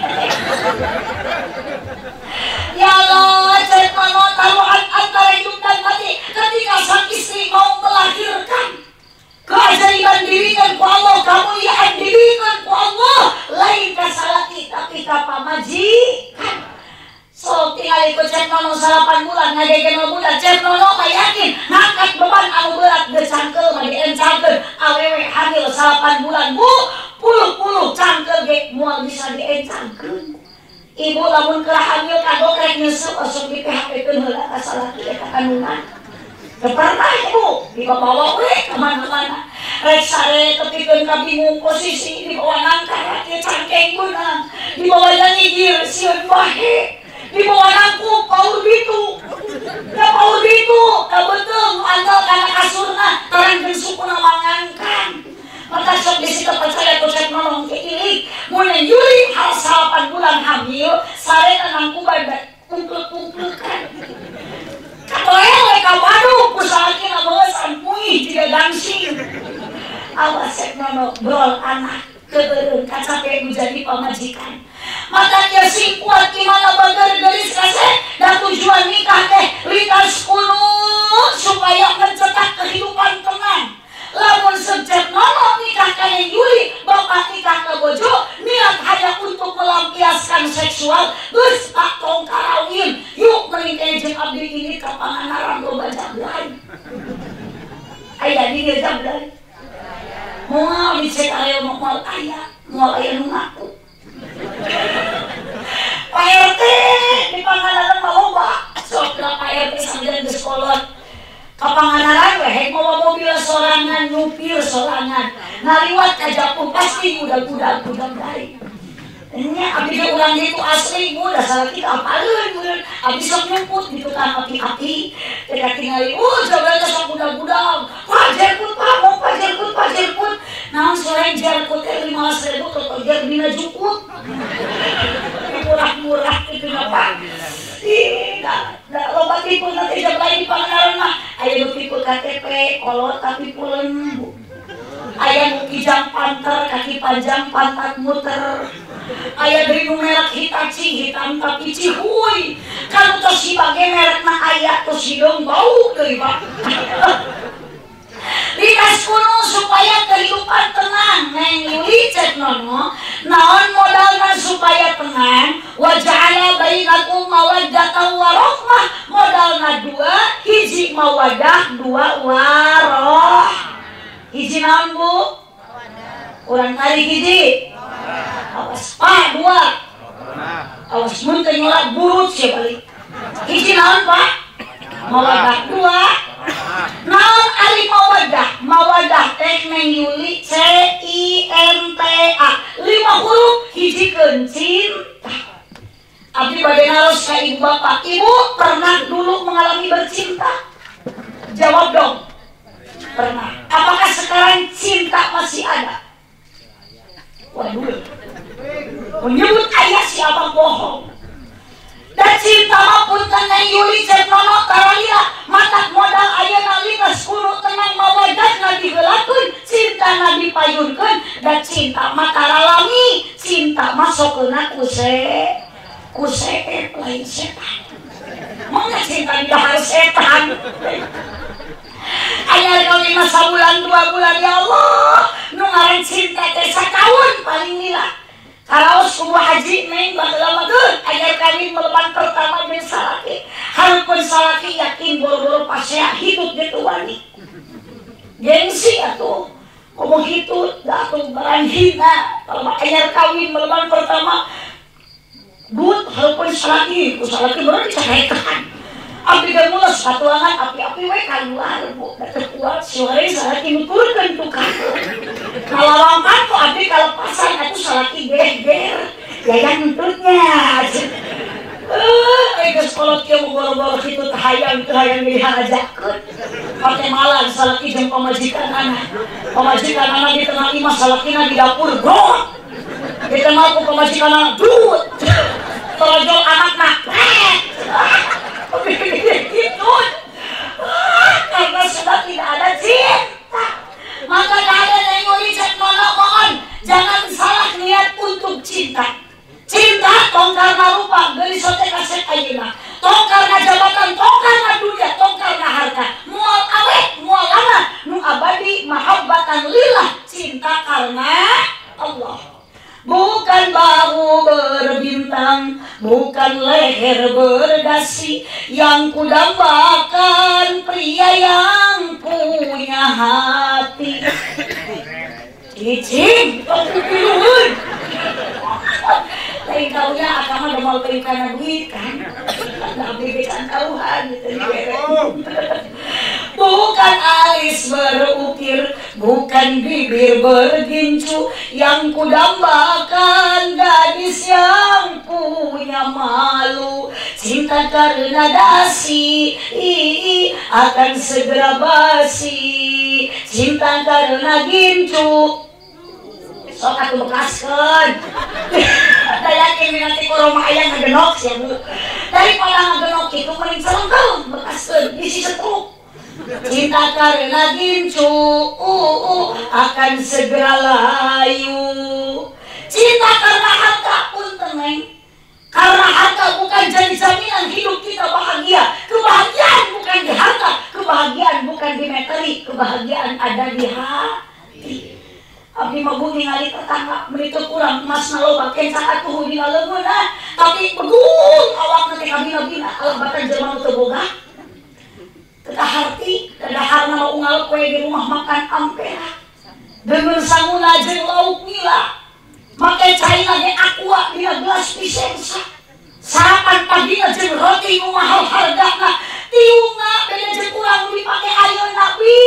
A: Ya Allah, Cek Nono taruhan antara hidup dan mati ketika sang istri mau melahirkan. Keajaiban dirikan ku Allah, kemuliaan dirikan ku Allah, lain ka salaki tapi ka pamajikan. So tingali ku Cek Nono 8 bulan ngadegeun budak Cek Nono mah yakin ngangkat beban anu berat geus cangkeul mah diencangkeun awewe hamil 8 bulan bu puluh-puluh cangkeul ge moal bisa diencangkeun. Ibu lamun keur hamil kagok rek nyesep osok di PHP-keun heula ka salaki eta kandungan. Teu pernah ibu dibawa we ka mana-mana. Rek sare tepikeun ka bingung posisi dibawa nangkar kieu cangkeng beunang, dibawa nyigir sieun bahe. Dibawa nangkup paur bitu. Da paur bitu ka beuteung antal kana kasurna terangkeun sukuna mangangkan. Maka sok bisi percaya ku Cek Nono ke ilik mun Yuli hal 8 bulan hamil sarena nangkuban da pungklek-pungklekan. Katoel we ka waduk ku salakina beus ampuih jiga gangsing. Awas Cek Nono brol anak kebeureun kacape nu jadi pamajikan. Maka dia sing kuat gimana bager gelis kaseh dan tujuan nikah teh litas kuno supaya mencetak kehidupan tenang. Lamun sejak Nono nikah ka Yuli, bapak nikah ka bojo, niat hanya untuk melampiaskan seksual, geus tak tong karawin. Yuk mending jeung abdi ini ka Pangandaran loba jablay. Aya di dieu jablay. Moal dicek aya moal aya, moal aya nu ngaku. Pak RT di Pangandaran mah loba. Sok lah Pak RT sambil geus kolot. Ka Pangandaran we hek mawa mobil sorangan, nyupir sorangan. Ngaliwat ka Japung pasti budak-budak budak dari. Nya abdi ge urang ditu asli bu da salaki apaleun meureun. Abdi sok nyumput di tukang api-api. Teh katingali, jablay teh sok budak-budak. Pak jerkut Pak, mau Pak jerkut, Pak jerkut. Naon sore jerkut teh 15.000 toto jer dina jukut. Murah-murah kitu nya Pak. Ih, da loba tipu nanti jablay di Pangandaran mah. Aya nu tipu KTP, kolot tapi pulen bu. Aya nu kijang panter, kaki panjang pantat muter. Aya deui nu merek Hitachi, hitam tapi cihuy. Kan tos sibage merekna aya tos hideung bau deui Pak. Litas kuno supaya kehidupan tenang. Neng Yuli Cek Nono, naon modalna supaya tenang? Wa ja'ala bainakum mawaddatan warahmah. Modalna dua, hiji mawaddah, dua waroh. Hiji naon bu? Urang tarik hiji. Awas Pak dua. Awas mun teu nyolak burut sia balik. Hiji naon Pak? Mawaddah dua. Naon ari mawaddah? Mawaddah teh Neng Yuli C I N T A. 5 huruf hijikeun cinta. Abdi bade naros ka ibu bapak. Ibu pernah dulu mengalami bercinta? Jawab dong. Pernah. Apakah sekarang cinta masih ada? Waduh. Menyebut ayah siapa bohong. Dan cinta mah punten Neng Yuli Cek Nono taralila matak modal ayeuna litas kuno tenang mawadahna diheulakeun cintana dipayunkeun dan cinta mah taralami cinta mah sokeuna ku seep lain setan. Mangga cinta didahar setan. Aya kawin mah sabulan 2 bulan ya Allah nu ngaran cinta teh sataun paling lila. Karaos kubu haji neng baheula mah geus ajar kawin melepan pertama jeung salaki. Hareupeun salaki yakin boro-boro pasea hidup ge teu wani. Gengsi atuh. Komo hitut da atuh barang hina kalau anyar kawin meleman pertama gut hareupeun salaki ku salaki baru dicarekan. Abdi ge mules patuangan api-api we kaluar bu da teu kuat suare salaki nuturkeun tukang. Kalawangkan ku abdi kalepasan atuh salaki geger yayan nuturnya. Geus kolot kieu boro-boro kitu teh hayang jadi harajakeun. Pake malan salaki jeung pamajikan anak. Pamajikan anak di tengah imah salakina di dapur grot. Di tengah ku pamajikan anak drut. Torojol anakna pret. Gitu. Karena sudah tidak ada cinta. Maka ada yang ngoricet nono mohon jangan salah niat untuk cinta. Cinta tong karena rupa geulis teh kasep ayeuna. Tong karena jabatan, tong karena dunia, tong karena harta. Moal awet, moal lama, nu abadi mahabbatan lillah, cinta karena Allah. Bukan bahu berbintang, bukan leher berdasi, yang kudambakan pria yang punya hati. Cicing, tong kupiluhun. Lain taunya akang mah mau teuing kana duit kan. Da abdi ge can karuhan gitu. Bukan alis berukir, bukan bibir bergincu, yang kudambakan gadis yang punya malu. Cinta karena dasi akan segera basi. Cinta karena gincu sok atuh bekaskeun. Da yakin nanti ku rumah aya ngagenok sia Bu. Daripada ngagenok kitu mending celengkeung bekaskeun bisi setruk. Cinta karena gincu akan segera layu. Cinta karena harta pun teneng. Karena harta bukan jadi jaminan hidup kita bahagia. Kebahagiaan bukan di harta, kebahagiaan bukan di materi, kebahagiaan ada di hati. Abdi mah bu ningali tetangga meni teu kurang emasna loba kenca atuh dina leungeunna, tapi begung awakna teh kabina-bina alah batan jelema nu teu boga. Teu kaharti, kadaharna mah unggal poe di rumah makan Ampera. Deungeun sanguna jeung lauk nila. Make caina ge aqua dina gelas Vicenza. Sarapan pagina jeung roti nu mahal hargana. Tiungna beda jeung urang nu dipake ayeuna wi.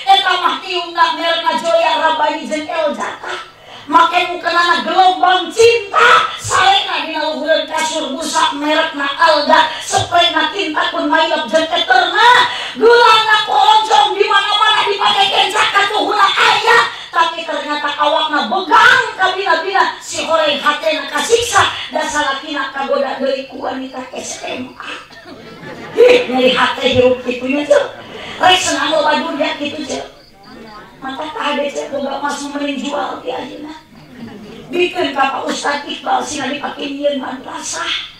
A: Eta mah tiungna merekna Joya Rabani jeung El Jatah. Make mukenana gelombang cinta, sarena dina luhureun kasur busa merekna Alda, sprayna tinta kun mayop jeung Eterna, geulana koroncong di mana-mana dipake kenca katuhuna aya, tapi ternyata awakna begang kabina-bina si horeng hatena kasiksa da salakina kagoda deui ku wanita SMA. Ih, nyeri hate hirup kitu nya ceu. Rek senang loba dunia kitu ceu. Mata kade ceu boga emas nu mending jual ti ayeuna. Bikeun ka Pak Ustad Iqbal sina dipake nyieun madrasah.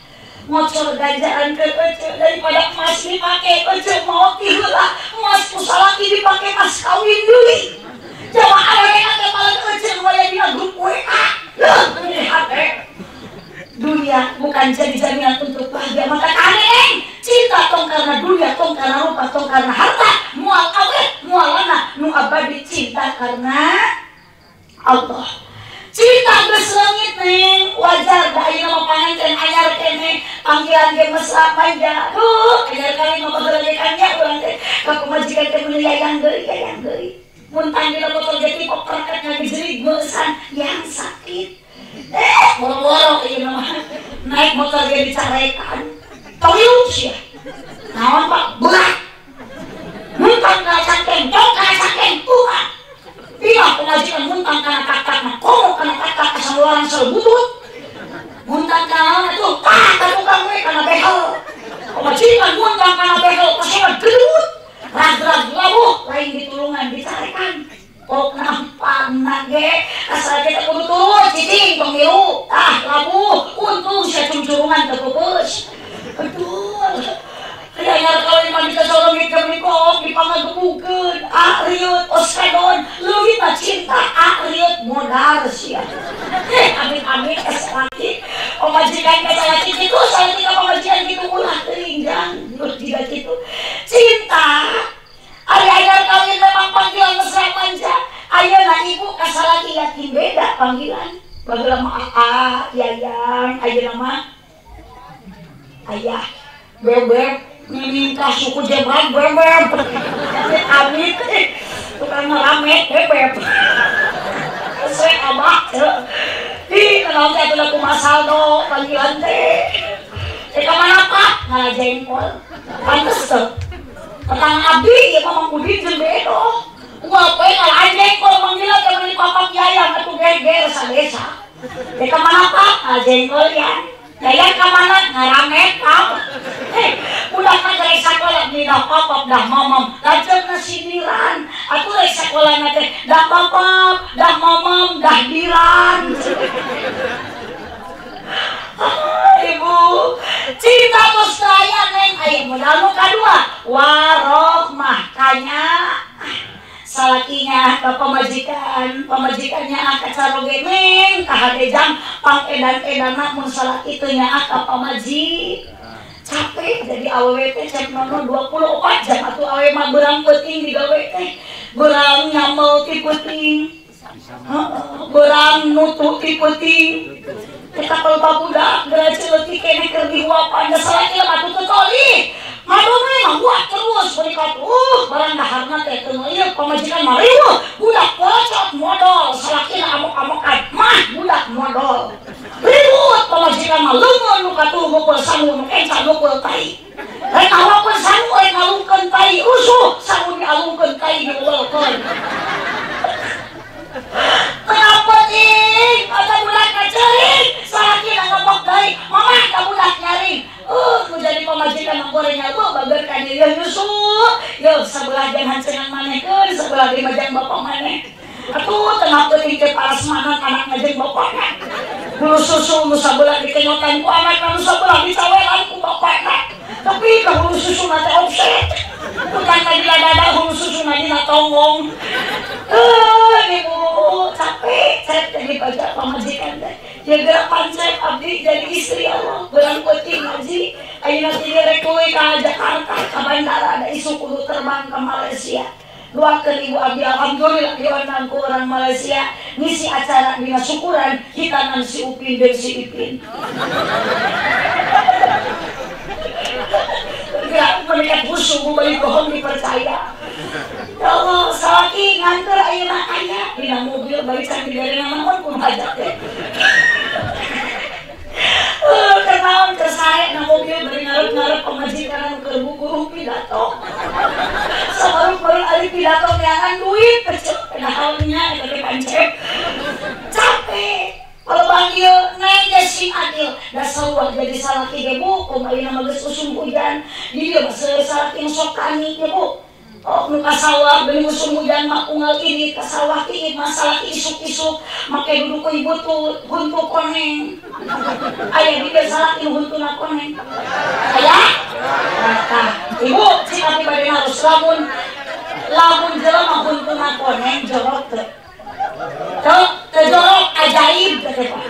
A: Ngocor ganjaran ke ece daripada emas dipake ece maot ti heula. Emas ku salaki dipake mas kawin deui. Jamaah awewe teh malah ece nu aya dina grup WA. Leuh, nyeri hate. Dunia bukan jadi jaminan untuk bahagia. Maka aneh, cinta tong karena dunia, tong karena rupa, tong karena harta, mual awet, mual lana, nu abadi cinta karena Allah. Cinta geus leungit neng, wajar da ayeuna mah panganten anyar keneh, panggilan ge mesra manja. Duh, anyar kawin mah baheula ge kanya urang teh, ka pamajikan teh meuni yayang deui, yayang deui. Mun tanggil motor ge tipe perket ngagejerig meusan yang sakit. Boro-boro ieu mah naik motor ge dicarekan. Torius ya. Naon Pak? Berat. Muntang kana cangkeng, tong kana cangkeng, tuhan. Pina pemajikan muntang kana kakakna, komo kana kakak kasaluaran selbutut. Muntang kana naon atuh? Tah ka tukang we kana behel. Pemajikan muntang kana behel kasoran gedut. Rag-rag labuh lain ditulungan dicarekan. Pokna pangna ge asal kita kudu turun cicing tong milu tah labuh untung sia cungcurungan teu peupeus. Aduh. Hayang kawin mah bisa sorong ke miko dipangagebukeun ah rieut oskadon leuwih mah cinta ah rieut modar sia. Amit-amit salaki pamajikan ka salaki kitu salaki ka pamajikan kitu ulah teuing jang jiga kitu. Cinta ari anyar kawin memang panggilan mesra manja, Ayeuna ibu ka salaki yakin beda panggilan. Baheula mah aa, yayang, ayeuna mah ayah, bebek, minta suku jebrak bebek. Amit tukang ngeramet bebek. Saya abah ih, kenapa teh atuh kumaha saldo panggilan teh. Teh ka mana Pak? Ngala jengkol. Pantes teu. Petang abdi ieu mah Mang Udin jeung Bedo. Unggal poe ngala jengkol manggilan teh meuli papak yayang atuh geger sadesa. Teh ka mana Pak? Ngala jengkol ya. Yayang ka mana? Ngaramet Pak. Budak mah rek sakola dah papap dah mamam. Lanceukna sindiran. Atuh rek sakolana teh dah papap, dah mamam, dah diran. Ibu, cinta tos raya neng aya modal nu kadua. Warohmah kanya salakinya ka pamajikan, pamajikannya ka caroge neng ka hadejang pang edan-edanna mun salaki teu nyaah ka pamajik. Capek jadi awewe teh cek nono 24 jam atuh awewe mah beurang peuting digawe teh. Beurang nyamel ti peuting. Beurang nutu ti peuting. Kita kalau babudak geura ceuletik keneh keur dihuapan da salaki mah atuh teu toli. Madone mah buat terus berikat barang daharna teh teu ieu pamajikan mah riweuh budak pocot modol salakina amok-amokan mah budak modol. Ribut pamajikan mah leungeun nu katuh mukul sangu nu kenca mukul tai. Rek ngawakeun sangu rek ngalungkeun tai rusuh sangu dialungkeun tai diuleulkeun. Tengah peuting ada budak ngaceurik salakina ngomong deui mamah ka budak nyaring. Nu jadi pamajikan mah gorengnya bu bager ka ieu nyusu. Yeuh sabelah jeung hancengan manehkeun sabelah deui mah jang bapak maneh. Atuh tengah peuting teh parasmanan anakna jeung bapakna. Bulu susu nu sabelah dikenyotan ku anakna nu sabelah dicawelan ku bapakna. Tapi ka bulu susuna teh offset. Tukang dina dada bulu susuna dina tonggong. Ibu capek cep jadi baca pamajikan teh. Ya gerak pancep abdi jadi istri Allah. Beurang peuting ngaji ayeuna teh rek tuluy ka Jakarta ka bandara ada isu kudu terbang ke Malaysia. Doakeun ibu abdi alhamdulillah diundang ku orang Malaysia ngisi acara dina syukuran hitanan si Upin dan si Ipin. Gerak menikah khusyuk balik bohong dipercaya. Ya Allah, salaki nganter ayeuna aya dina mobil balik can dibere naon kumaha hajat teh. Kenaon keur sae na mobil bari ngarep-ngarep pamajikan anu keur buku pidato. Sabaru-baru ari pidato neangan duit pecek naonnya eta teh pancep. Capek. Kalau panggil neng ge sing adil, da sawah jadi salaki ge bu, kumaha ayeuna mah geus usum hujan, di dieu mah seueur salaki nu sok tani ge bu. Oh, nu ka sawah beli musim hujan mah unggal ini ka sawah ini masalah isuk-isuk make duduk ku ibu tuh huntu koneng. Aya di dieu salaki nu huntuna koneng. Aya? Nah, ibu cik abdi bade harus lamun lamun jelema huntuna koneng jorok teu. Teu teu jorok ajaib teh Pak.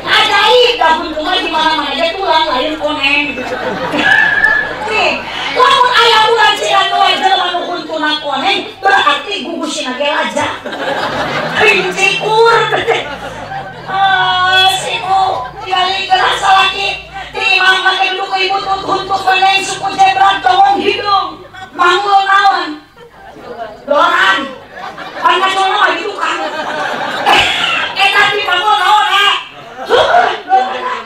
A: Ajaib da huntuna di mana-mana aja tulang lain koneng. Nih, lamun aya urang cirandoa jelema nu huntuna koneng berarti gugusina ge raja. Rincikur. Sibu tingali geura salaki ti imah make duduk ku ibu tut huntu koneng suku jebrak tongong hidung. Manggul naon? Doran. Pan kacona mah di tukang. Eta di manggul naon ah? Doran.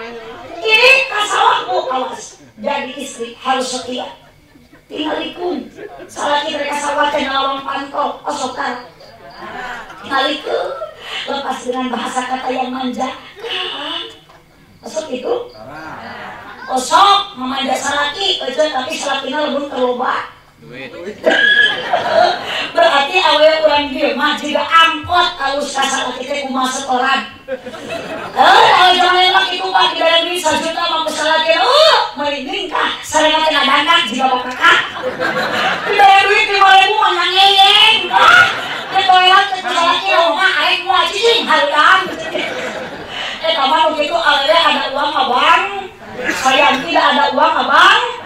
A: Ini ka sawah bu awas. Jadi istri harus setia. Tingalikeun salaki mereka sawah teh ngalawang panto osokan. Tingalikeun lepas dengan bahasa kata yang manja. Osok itu? Osok memanja salaki, euceut tapi salakina lebih terloba.
B: Duit.
A: Berarti awewe urang dieu mah jiga angkot alus ka salaki teh kumaha setoran. Awewe zaman mah kitu mah dibere duit 1 juta mah ku salaki meuni ningkah sareng teh ngadandak jiga bakakak. Dibere duit 5.000 mah nyangeyeng. Teh toelan teh ku salaki mah aing moal cicing hareudang. Eta mah nu kitu awewe ada uang abang. Sayang tidak ada uang abang.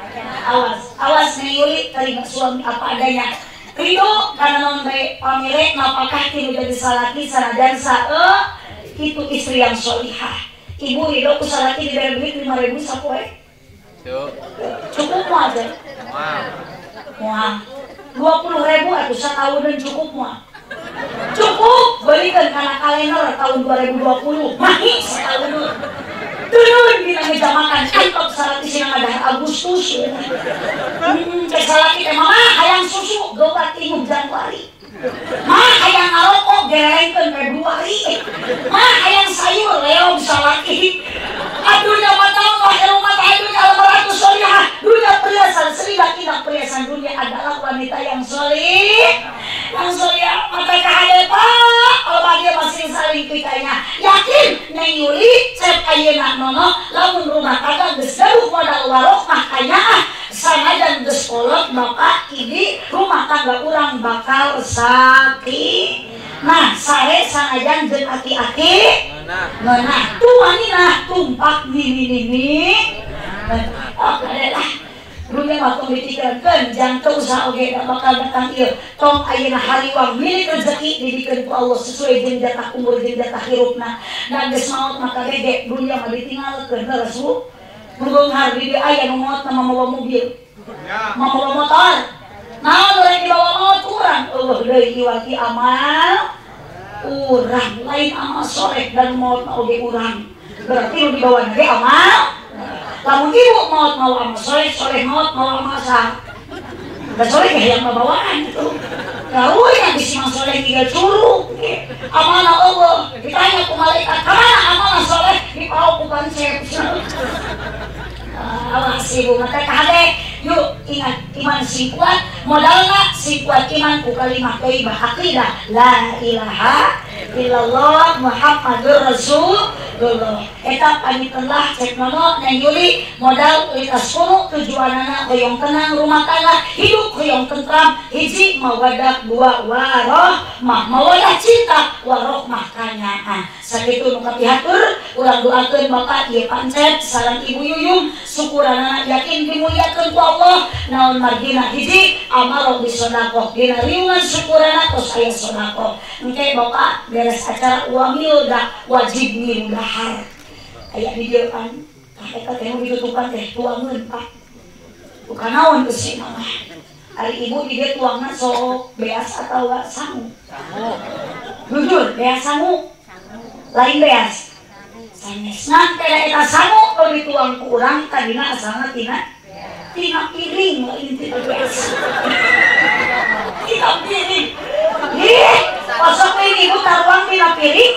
A: Awas, awas Neng Yuli, terima suami apa adanya. Ridho kana naon bae pamere napakah ti nu jadi salaki sanajan sae itu istri yang solihah. Ibu ridho ku salaki dibere duit 5.000 sapoe. Cukup moal teh? Moal. 20.000 atuh satauneun cukup moal. Cukup belikan kana kalender tahun 2020 mahi satauneun. Turun dina meja makan antop salaki sina ngadahar Agustus. Cek salaki teh mama hayang susu geubat inguh Januari. Ma hayang ngarokok gerengkeun Februari. Ma hayang sayur leog salaki. Adunya mata Allah rumah adunya al-maratu sholihah. Dunia perhiasan serindak-indak perhiasan dunia adalah wanita yang solih. Yang solihah mata kahade Pak. Kalau dia masih saling pikanya. Yakin Neng Yuli cep ayeuna nono lamun rumah tangga geus gaduh modal warohmah kanyaah sanajan geus kolot bapak ibi rumah tangga urang bakal sakit. Nah, sare sanajan jeung aki-aki ngeunah tuanina tumpak nini-nini. Oh, lah. Dunia mah tong dipikirkeun jang teu usaha oge da bakal datang ieu. Tong ayeuna hariwang milik rezeki dibikeun ku Allah sesuai jeung jatah umur jeung jatah hirupna. Da geus maot maka gege dunia mah ditinggalkeun leres Bu. Beunghar di dieu aya nu maot mah mawa mobil. Mawa motor. Naon urang dibawa maot urang eueuh deui iwati amal urang lain amal soleh dan maot oge urang. Berarti nu dibawa ge amal. Lamun ibu maot mau amal soleh, soleh maot mau amal sah. Da soleh ge hayang babawaan kitu. Karunya bisi mang soleh tiga curug. Amanah Allah ditanya ku malaikat, "Kamana amanah soleh?" Dipaok ku pancet. Awas ibu mata kahade. Yuk ingat iman sing kuat, modalna sing kuat iman ku kalimah thayyibah aqidah la ilaha illallah Muhammadur Rasulullah. Eta pamitenlah cek nono Neng Yuli modal litas kuno tujuanana hoyong tenang rumah tangga hidup hoyong tentram hiji mawadah dua warohmah mawadah cinta warohmah kanyaah. Sakitu nu kapihatur urang doakeun bapak ieu pancet sareng ibu Yuyung syukuranana yakin dimuliakeun ku Allah naon margina hiji amaro bisodaqoh dina riungan syukurana tos aya sodaqoh. Engke bapak beres acara wamil da wajib ngilu dahar aya di dieu kan tah eta teh nu ditutupan teh tuangeun Pak bukan naon geus mah ari ibu di dieu tuangna sok beas atawa sangu sangu jujur beas sangu lain beas sanes ngan teh eta sangu nu dituang ku urang tadina asalna tina tina piring lain tina beas tina piring. Ih, osok ini ibu taruang dina piring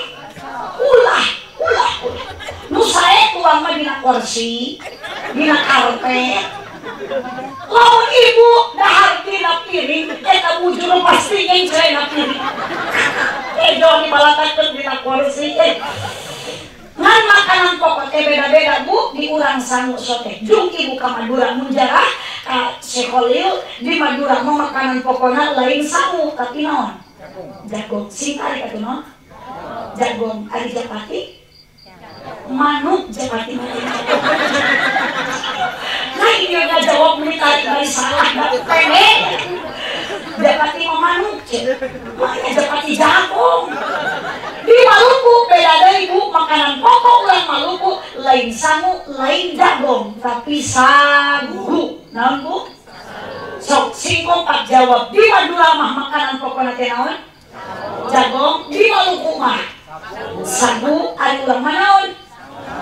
A: ulah ulah ulah nu sae tuang mah dina kursi dina karpet. Lamun ibu dahar dina piring eta bujur pasti ngencrena piring jauh dibalatakeun dina kursi. Ngan makanan pokok teh beda-beda Bu di urang sangu sote jung ibu ka Madura munjarah ka Sekolil di Madura mah makanan pokona lain sangu tapi naon jagung sing tarik atuh naon jagung ari japati manuk japati. Nah ini dia jawab meni tarik dari salah da teh japati mah manuk makanya japati jagung. Di Maluku beda deui Bu makanan pokok urang Maluku lain sangu lain jagung tapi sagu. Naon Bu? Sok sing kompak jawab di Madura mah makanan pokokna teh naon? Jagung. Di Maluku mah sagu. Ari urang mah naon?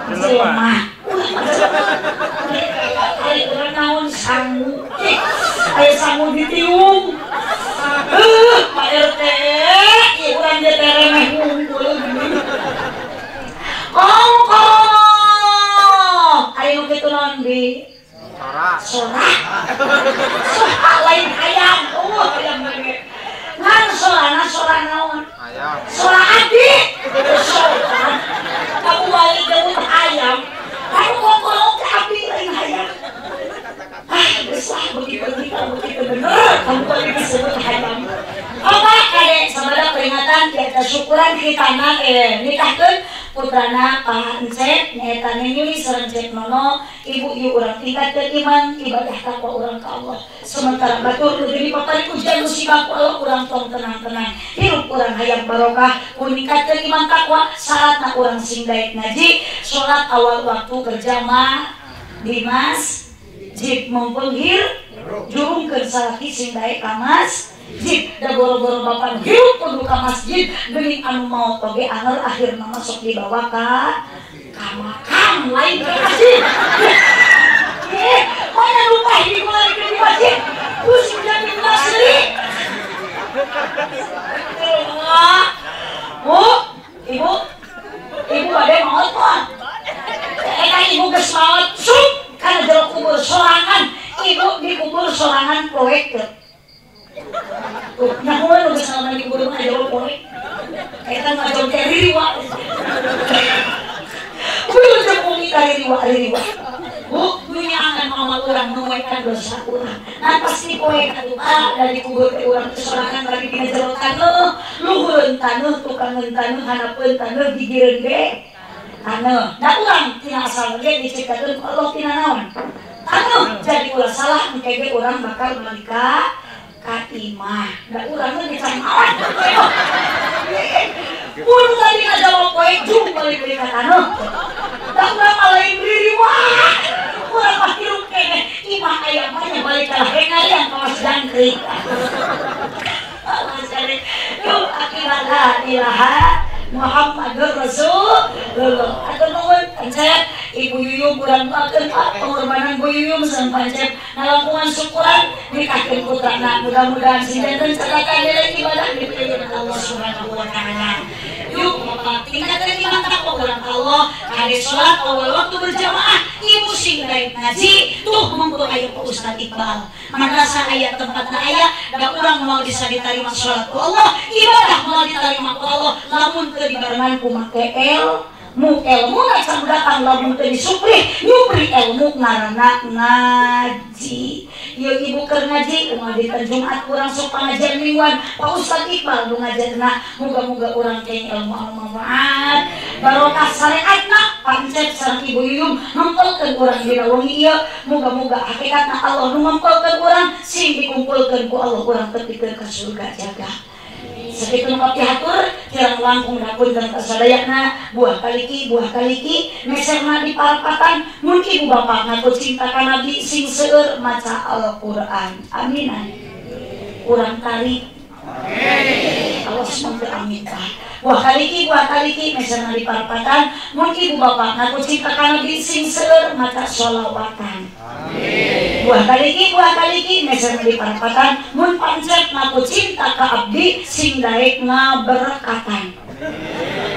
A: Jelema. Ulah mah jelema. Ari urang naon sangu. Aya sangu ditiung. Pak RT, ieu urang ge teh remeh wungkul geuning. Kongko. Ari nu kitu naon di? Sora. Sora. Sora lain hayam. Hayam ge. Ngan sorana sora naon? Hayam. Sora adi. Sora. Kamu balik deui hayam. Kamu kongko ke abdi lain hayam. Ah, geus lah begitu begitu bener. Kamu balik disebut hayam. Apa kade sabada peringatan di atas syukuran khitanan nikahkeun Putrana Pak Encep nyaeta Neng Yuli sareng Cep Nono ibu ieu urang tingkatkeun iman ibadah takwa urang ka Allah sementara batur nu jadi papari ujian musibah ku Allah urang tong tenang-tenang hirup urang hayang barokah ku ningkatkeun iman takwa saatna urang sing daek ngaji salat awal waktu berjamaah di masjid mumpung jurungkeun salaki sing daek ka masjid da boro-boro bapak hirup kudu ka masjid geuning anu maot oge anger akhirna masuk dibawa ka makam lain ke masjid. Mana lupa ini gua lagi di masjid terus udah di masjid. Bu, ibu, ibu ada maot mah. Ibu geus maot sup kana jero kubur sorangan, ibu dikubur sorangan poek teu. Tuh, nyaho nu geus salaman dikubur mah jero poek. Eta mah jero teh ririwa. Kudu teh bumi ka ririwa-ririwa. Bu, dunia amal urang nuekan dosa urang. Nah pasti poek atuh ah da dikubur teh urang teh sorangan lagi dina jero taneuh, luhureun taneuh, tukangeun taneuh, hanapeun taneuh, gigireun ge. Taneuh. Da urang tina asal ge diciptakeun ku Allah tina naon? Taneuh. Jadi ulah salah engke ge urang bakal balik ka imah. Da urang mah bisa maot. Mun tadi ngajawab poek jung balik deui ka taneuh. Da urang mah lain ririwa. Urang mah hirup keneh imah aya mah nya balik ka hengarian kawas jangkrik. Yuk akibat la ilaha Muhammadur Rasulullah. Atur nuhun Pancep, Ibu Yuyum urang doakeun Pak pengorbanan Bu Yuyum sareng Pancep ngalangkungan syukuran nikahkeun putrana mudah-mudahan sing janten catatan nilai ibadah dipilih Allah Subhanahu wa taala. Yuk Bapak tingkatkeun iman takwa urang ka Allah, kade salat awal waktu berjamaah, ibu sing daek ngaji, tuh monggo aya Pak Ustaz Iqbal. Madrasah aya tempatna aya, da urang moal bisa diterima salat ku Allah, ibadah moal diterima ku Allah lamun teu dibarengan ku make ilmu. Ilmu na can lamun teu disupri, nyupri ilmu ngaranna ngaji. Ieu ibu keur ngaji, kumaha dinten Jumat urang sok pangajian mingguan, Pak Ustaz Iqbal nu ngajarna, muga-muga urang keng ilmu anu manfaat, barokah syariatna Pancep sareng Ibu Yuyum ngempelkeun urang dina wengi ieu, muga-muga hakikatna Allah nu ngempelkeun urang sing dikumpulkeun ku Allah urang tepikeun ka surga jaga. Sakitu nu kapihatur kirang langkung hapunten ka sadayana buah kaliki meserna di parapatan mun ibu bapak ngaku cinta ka Nabi sing seueur maca Al-Qur'an. Amin. Urang tarik. Allah semoga amin. Buah kaliki meserna di parapatan mun ibu bapak ngaku cinta ka Nabi sing seueur maca sholawatan. Buah kaliki meserna di parapatan mun Pancep ngaku cinta ka abdi sing daek ngaberkatan.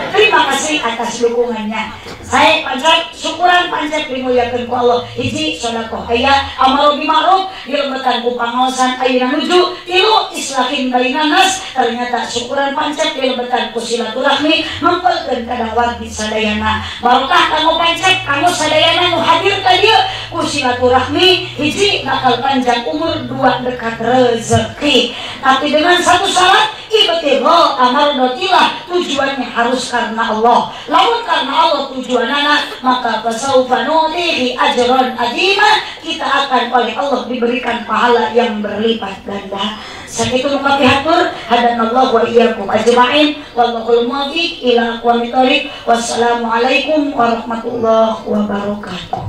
A: Terima kasih atas dukungannya. Saya Pancep syukuran Pancep dimuliakeun ku Allah. Hiji sedekah aya, amal bil ma'ruf dilembetan ku pangaosan ayeuna nuju, tilu islahin bainan nas. Ternyata syukuran Pancep dilembetan ku silaturahmi ngempelkeun kana wargi sadayana. Barokah kanggo Pancep kanggo sadayana nu hadir ka dieu ku silaturahmi hiji bakal panjang umur, dua dekat rezeki. Tapi dengan satu syarat, ibtigha amardatillah, tujuannya harus karena Allah. Lamun karena Allah tujuanana, maka fasaufa nutihi ajran azima, kita akan oleh Allah diberikan pahala yang berlipat ganda. Sakitu nu kapihatur, hadanallahu wa iyyakum ajmain, wallahul muwaffiq ila aqwamit thoriq. Wassalamualaikum warahmatullahi wabarakatuh.